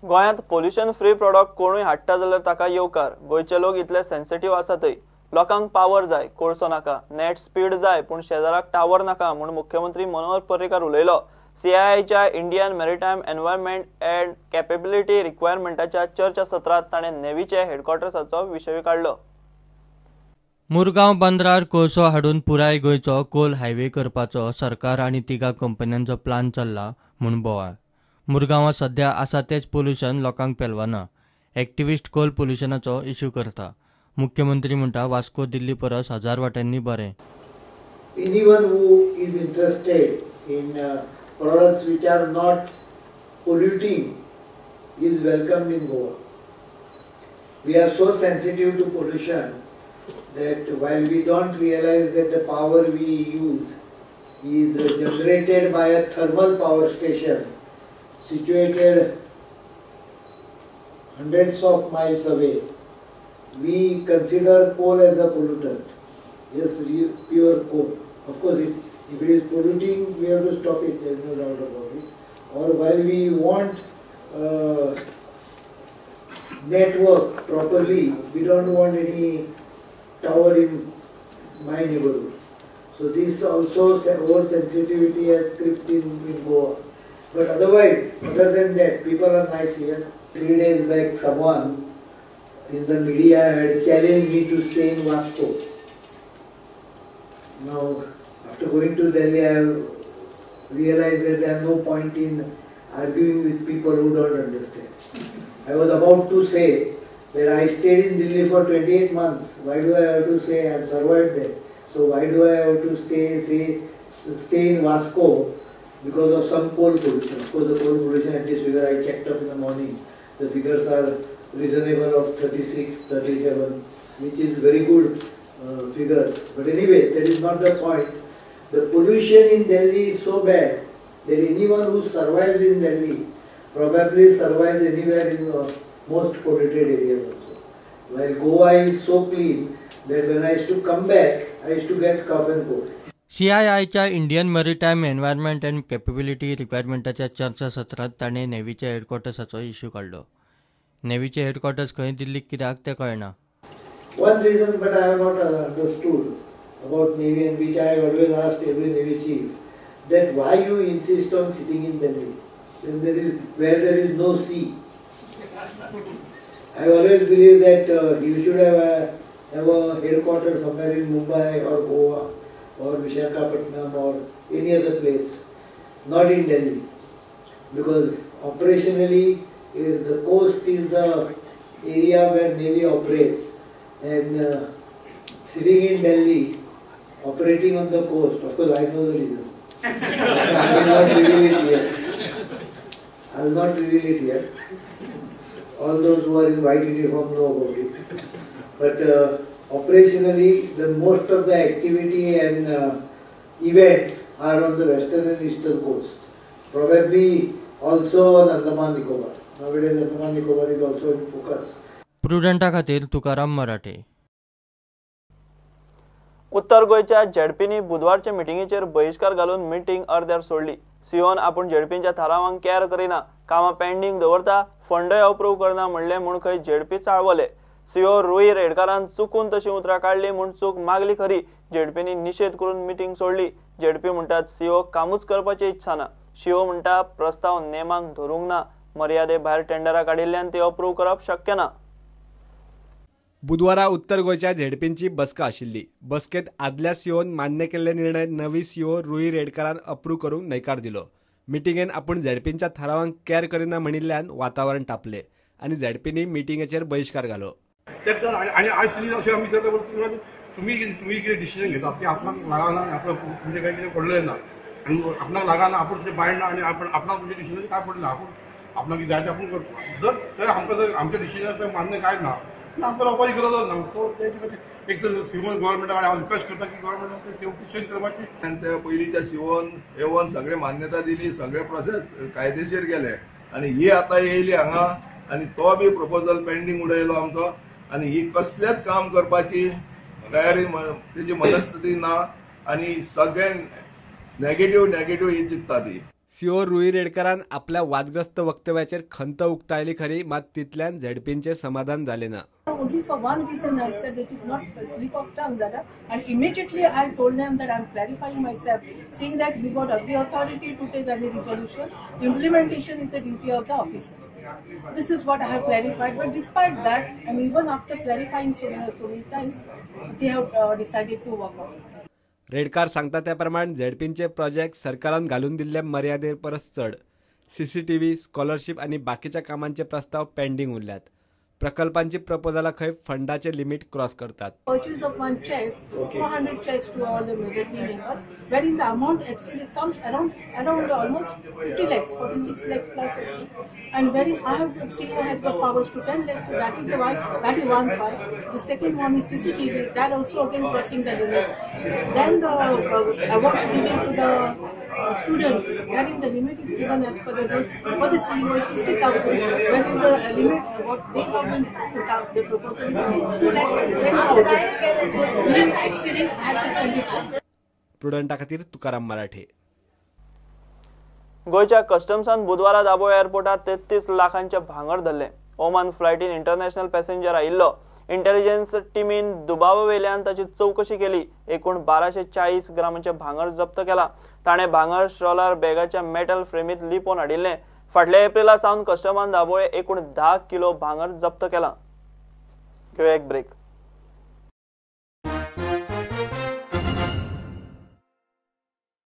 गोंयांत pollution free product कोणूय हाडटा जाल्यार ताका येवकार. गोंयचे लोक इतले सेन्सिटीव आसातय. लोकांक पावर जाय, कोळसो नाका, नेट स्पीड जाय, पूण शेजाराक टावर नाका म्हूण मुख्यमंत्री मनोहर पर्रीकार उलयलो. सीआयआयच्या Indian maritime environment and capability रिक्वायरमेंटाच्या चर्चा सत्रांत ताणें नेव्हीच्या हेडक्वॉर्टर्साचो विशय काडलो. मुरगांव बंदरार कोळसो हाडून पुराय गोंयचो कोल हायवे करपाचो सरकार आनी तिगा कंपन्यांचो प्लान चल्ला म्हूण बोवाळ. मुरगांवां सध्या आसा तेच पोल्युशन लोकांक पेलवना. एक्टिविस्ट कोल पोल्युशनाचो इश्यू करता. मुख्यमंत्री म्हणटा वास्को दिल्ली परस 1000 वाट्यांनी बरें. Anyone who is interested in products which are not polluting is welcomed in Goa. We are so sensitive to pollution that while we don't realize that the power we use is generated by a thermal power station situated hundreds of miles away, we consider coal as a pollutant. Yes, pure coal. Of course, if it is polluting, we have to stop it, there is no doubt about it. Or while we want network properly, we don't want any tower in my neighborhood. So this also oversensitivity has crept in Goa. But otherwise, other than that, people are nice here. 3 days back, someone in the media had challenged me to stay in Vasco. Now, after going to Delhi, I have realized that there is no point in arguing with people who don't understand. I was about to say that I stayed in Delhi for 28 months. Why do I have to say I survived there? So why do I have to stay in Vasco because of some coal pollution? Of course, the coal pollution at this figure I checked up in the morning. The figures are reasonable of 36, 37, which is very good figures. But anyway, that is not the point. The pollution in Delhi is so bad that anyone who survives in Delhi probably survives anywhere in the most polluted areas also. While Goa is so clean that when I used to come back, I used to get cough and cold. सीआयआयच्या Indian maritime environment and capability रिक्वायरमेंटाच्या चर्चा सत्रांत ताणें नेव्हीच्या हेडक्वॉर्टर्साचो issue काडलो. नेव्हीचे हेडक्वॉर्टर्स खंय दिल्लीक कित्याक तें कळना. One reason but I have not understood about Navy, and which I always asked every Navy chief, that why you insist on sitting in Delhi when there is, where there is no sea. I always believe that you should have a headquarters somewhere in Mumbai or Goa or Visakhapatnam or any other place, not in Delhi, because operationally the coast is the area where Navy operates, and sitting in Delhi, operating on the coast, of course I know the reason. I will not reveal it here. I will not reveal it here. All those who are in white uniform know about it. But operationally, the most of the activity and events are on the western and eastern coast. Probably also on Andaman Nicobar. Nowadays, Andaman Nicobar is also in focus. प्रुडंटा खातीर तुकाराम मराठे. उत्तर गोंयच्या झेडपींनी बुधवारच्या मिटिंगेचेर बहिश्कार घालून meeting अर्द्यार सोडली. सीओन आपूण झेडपींच्या थारावांक care करिना, कामां पेंडींग दवरता, फंडय अप्रूव करना म्हणलें म्हूण खंय झेडपी चाळवले. सीओ रुई रेडकारान चुकून तशी उतरां काडली म्हूण चूक मागली खरी, झेडपींनी निशेध करून मिटींग सोडली. झेडपी म्हणटात सीओ कामूच करपाची इत्सा ना. सीओ म्हणटा प्रस्ताव नेमांक धरूंक ना, मर्यादे भायर टेंडरां काडिल्ल्यान ती अप्रूव करप शक्य ना. बुधवारा उत्तर गोंयच्या झेडपींची बसका आशिल्ली. बसकेंत आदल्या सीओन मान्य केल्ले निर्णय नवी सीओ रुई रेडकारान अप्रूव करूंक न्हयकार दिलो. मिटिंगेन आपूण झेडपींच्या थारावांक कॅर करिना म्हणिल्ल्यान वातावरण तापलें आनी झेडपींनी मिटिंगेचेर बहिश्कार घालो. आनी आज तिणी अशें आमी विचारता, तुमी तुमी कितें डिसिजन घेतात तें आपणाक लागना आनी आपणाक तुमचें कांय कितें पडलें ना आनी आपणाक लागना, आपूण तुजें बायणना आनी आपण आपणाक तुमचें डिसिजन काय पडलें ना, आपूण आपणाक कितें जाय तें आपूण करता. जर थंय आमकां जर आमच्या डिसिजन थंय मान्य कांय ना, आमकां रावपाची गरज ना. सो ते खातीर एक तर सीओन गव्हर्मेंटा कडेन हांव रिक्वेस्ट करता की गव्हर्मेंटान ते सीओ चेंज करपाची. आनी ते पयलींच्या सीओन एवन सगळे मान्यता दिली, सगळे प्रोसेस कायदेशीर गेले आनी ही आतां येयली हांगा आनी तो बी प्रपोजल पेंडींग उडयलो आमचो आनी ही कसलेच काम करपाची तयारी तेजी मनस्थिती ना आनी सगळे नेगेटीव नेगेटीव ही चिंतता ती. सीओ रुई रेडकारान आपल्या वादग्रस्त वक्तव्याचेर खंत उक्तायली खरी, मात तितल्यान झेडपींचे समाधान जालें ना. Only for one reason I said it is not a slip of tongue, Dada. And immediately I told them that I am clarifying myself, seeing that we got every authority to take any resolution. Implementation is the duty of the officer. This is what I have clarified. But despite that, and even after clarifying so many times, they have decided to walk out. Redkar सांगता त्या प्रमाण झेडपींचे project सरकारान घालून दिल्ले मर्यादे परस चड. CCTV, scholarship आनी बाकीच्या कामांचे प्रस्ताव पेंडींग उरल्यात. प्रकल्पांची प्रपोजलां खंय फंडाचे लिमिट क्रॉस करतात. Purchase of one chairs, 400 chairs to all the ZP members, wherein the amount actually comes around almost 50 lakhs, 46 lakhs plus 50, and wherein I have CEO has got powers to 10 lakhs, so that is the why that is one file. The second one is CCTV, that also again crossing the limit. Then the awards given to the students, wherein the limit is given as per the rules for the CEO is 60,000, wherein the limit what they have been put out, the proposal is 2,10,000. So being exceeding, I have to send it back. प्रुडंटा खातीर तुकाराम मराठे. गोंयच्या कस्टम्सान बुधवारा दाबोळे एअरपोर्टार 33 लाखांचे भांगर धरले. Oman फ्लायटीन international passenger आयिल्लो. Intelligence टीमीन दुबावावेल्यान ताची चवकशी केली. एकूण 1240 ग्रामांचे भांगर जप्त केला. ताणें भांगर स्ट्रॉलर बॅगाच्या मेटल फ्रेमीत लिपोवन हाडिल्लें. फाटल्या एप्रिला सावन कस्टमान दाबोळे एकूण 10 किलो भांगर जप्त केला. घेवया एक ब्रेक.